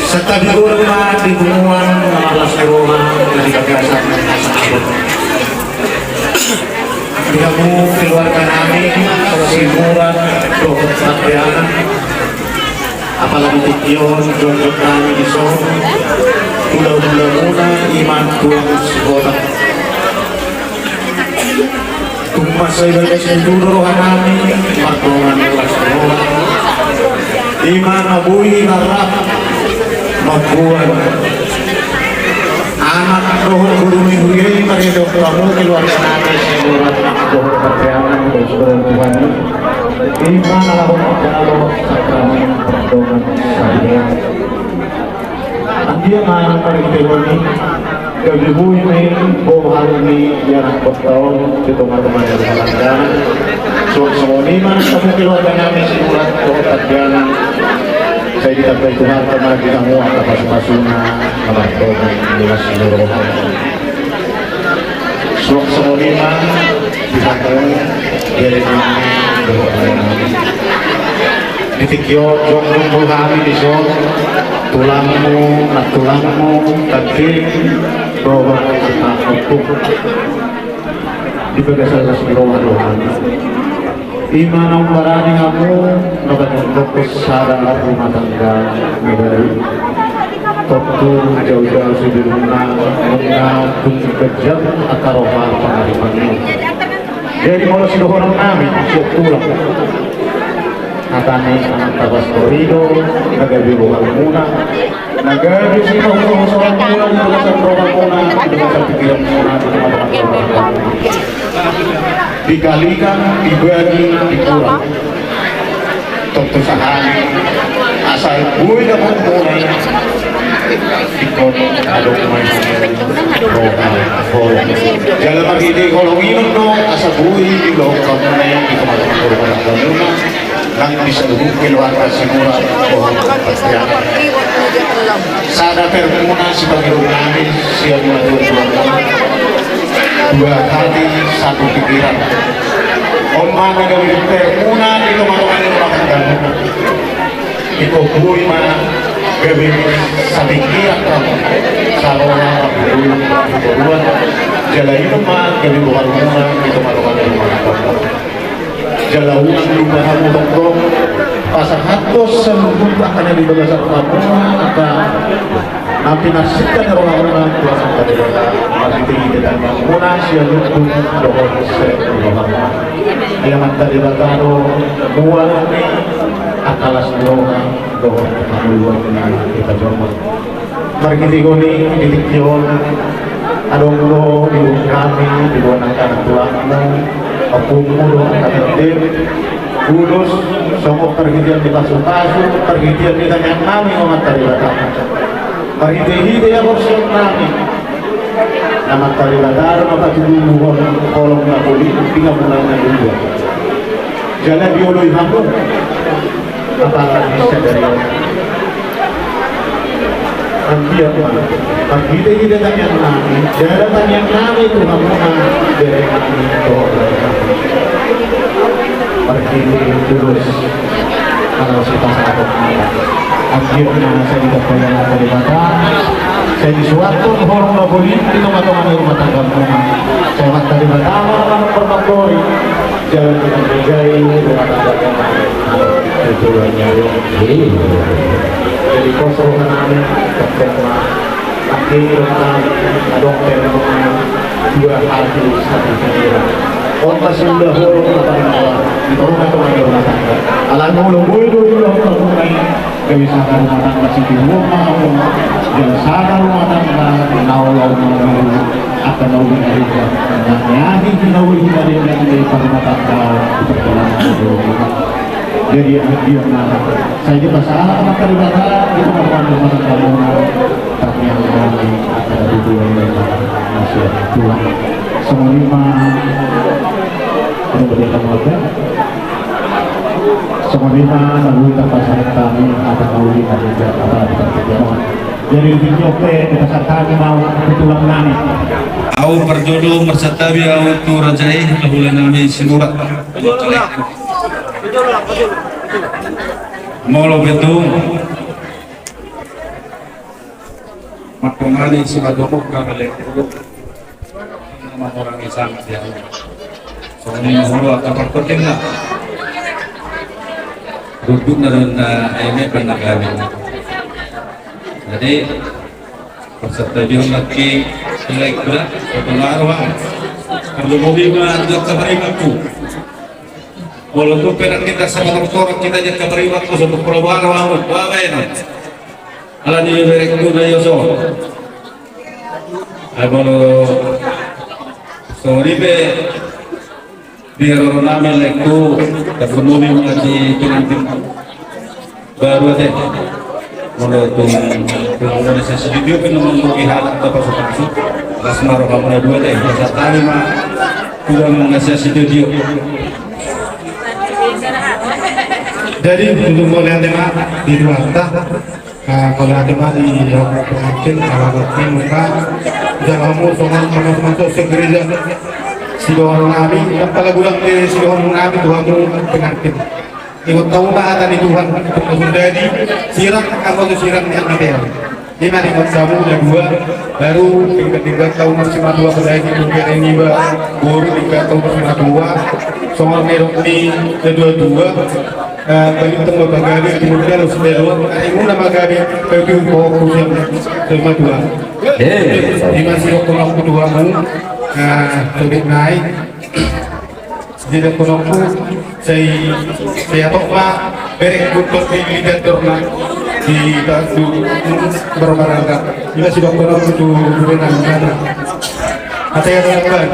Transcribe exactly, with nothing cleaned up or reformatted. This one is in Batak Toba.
Santabi godang ma di punguan na marlas ni roha na di bagasan. Di hamu keluarga nami Simurat dohot Pandeangan, apalagi tingki on jongjong nami dison, hulahula muna i ma Tulang Sihotang. Tung mansai bagas ni tutu roha nami mardongan las ni roha, i ma na boi na rap mamboan anak dohot boru ni huria i, marhite hamu keluarga nami Simurat dohot Pandeangan, dohot Tuhan i, i ma na laho manjalo sakramen pardongansaripeon. Anggiat ma marhite on i gabe boi ma bohal ni ianakhonta on di tongatonga ni rumah tangga. Suang songon i ma nang hamu keluarga nami Simurat dohot Pandeangan, sai ditambai Tuhanta ma di hamu angka pasupasuna na mardongan las ni roha. Suang songon i ma di hamu bere nami dohot bere nami. Di tingki on jongjong do hami dison, tulangmu, nantulangmu, tantemu dohot anakmu. Di bagasan las ni roha do hami. I ma na umbarani hamu na manjangkon sada rumah tangga na baru. Tontu jaujau sude nunga, nunga tung ganjang angka roha pangaripangmu. Jadi molo sidohonon nami sian tulang, hata ni amanta Pastor i do na gabe bohalmuna, na gabe sipahusorhusoronmuna di bagasan rohamuna, di bagasan pikiranmuna, di bagasan rohamuna. Dikalikan, dibagi, dikurang. Tontu sahali asa boi dapotan muna i, ingkon adong ma i roha holong. Jala marhite holong i do asa boi diulahon hamuna i di tongatonga ni rumah tanggamuna, nang di saluhut keluarga Simurat dohot Pandeangan. Sada permuna sipangidoan nami sian natuatua, dua hati satu pikiran. On ma na gabe permuna di tongatonga ni rumah tanggamuna. Ingkon boi ma gabe sapikiran hamu, saroha, saboru, saboruan. Jala i ma gabe bohalmuna di tongatonga ni rumah tanggamuna. Jala unang lupa hamu tongtong pasahathon saluhut angka na di bagasan rohamuna, angka na pinarsinta ni rohamuna tu Amanta Debata, marhitehite tangiangmuna sian lungkun dohot serep ni rohamuna. Ai Amanta Debata do mual ni angka las ni roha dohot hangoluan na hita jomma. Marhitehite i di tingki on, adong do di hami, di bona angka tulangmu, ompumu dohot angka tandem, ulos, songon parhitean ni pasupasu, parhitean ni tangiang nami, Amanta Debata. Marhitehite haporseaon nami, Amanta Debata do na patuduhon holong na holi di hamuna na dua. Jala dioloi hamu. Apalagi sadari on, anggiat ma marhitehite tangiang nami, jala tangiang nami tu hamuna, bere nami, dohot bere nami, marhite ulos na laho sipasahaton nami, anggiat ma sai ditambai Amanta Debata, sai disuathon holong na holi di tongatonga ni rumah tanggamuna, sai Amanta Debata ma na manongkornongkori. Jala dihargai rumah tangga. Jadi pos roha nami, terima kasih, adong terima, dua hati satu pikiran. On ma sudah holong apa yang di tongatonga ni rumah tangga. Alai molo boi do diulahon hamuna i, gabe sada rumah tangga sitiruon ma hamu, jala sada rumah tangga na olo mangolu angka na uli na denggan, na niahi na uli na denggan di parrumatanggaon, di parjalanan na denggan. Jadi anggiat ma sai dipasahat Amanta Debata di tongatonga ni rumah tanggamuna, tangiang nami angka na tutu na sian tulang. Songon i ma. Anu berita apa? Songon i ma na boi tapasahat hami, apa na uli na denggan, apa na denggan. Jadi di tingki on pe dipasahat hami ma tu tulang nami. Au parjolo marsantabi au tu raja i, hulahula nami Sinurat. Molo betul. Mangkali si madokok ka balik. Nama orang isang dia. Soalnya hulu atau perpenting lah. Duduk na dona eme pernah kawin. Jadi, peserta dia lagi selek berat, satu marwah. Perlu mobil mah, juga sama imanku. Molo tu perak kita sama doktor, kita jadi kabar iwak tu satu perubahan lawan bawa ini. Ala ni berek tu na yoso. Ai molo sori be di roro nami lek tu, tak perlu ni mengaji pengantin baru aja. Molo tung, tung organisasi studio kan memang bagi hal tak pasu-pasu. Las maro kamu na dua deh, masa tadi mah. Tung organisasi studio. Jadi, untuk mauliate ma di Tuhanta, eh, mauliate ma di pengantin, ala nami muka, jala hamu songon mamasu-masu segereja, sidohonon nami, apala bulan di sidohonon nami tu hamu pengantin. Ingot hamu ma hata ni Tuhan, untuk mendadi sirang, apa tu sirang yang ada. Ima di masa muda dua, baru tingkat-tingkat tahu masih madua berani mungkin ini ba, baru tingkat tahu masih madua, songon merok ni kedua-dua, eh, balik temu bagabe, kemudian harus belok, eh, muna bagabe, bagi hukum khusus kedua-dua. Eh, di masih waktu waktu dua mu, eh, lebih naik. Jadi, dohononku, sai, sai atok ma, berek buntut di ligator na, di batu, baru marangga. Ima sidohononku tu guru nami. Ate ya, teman.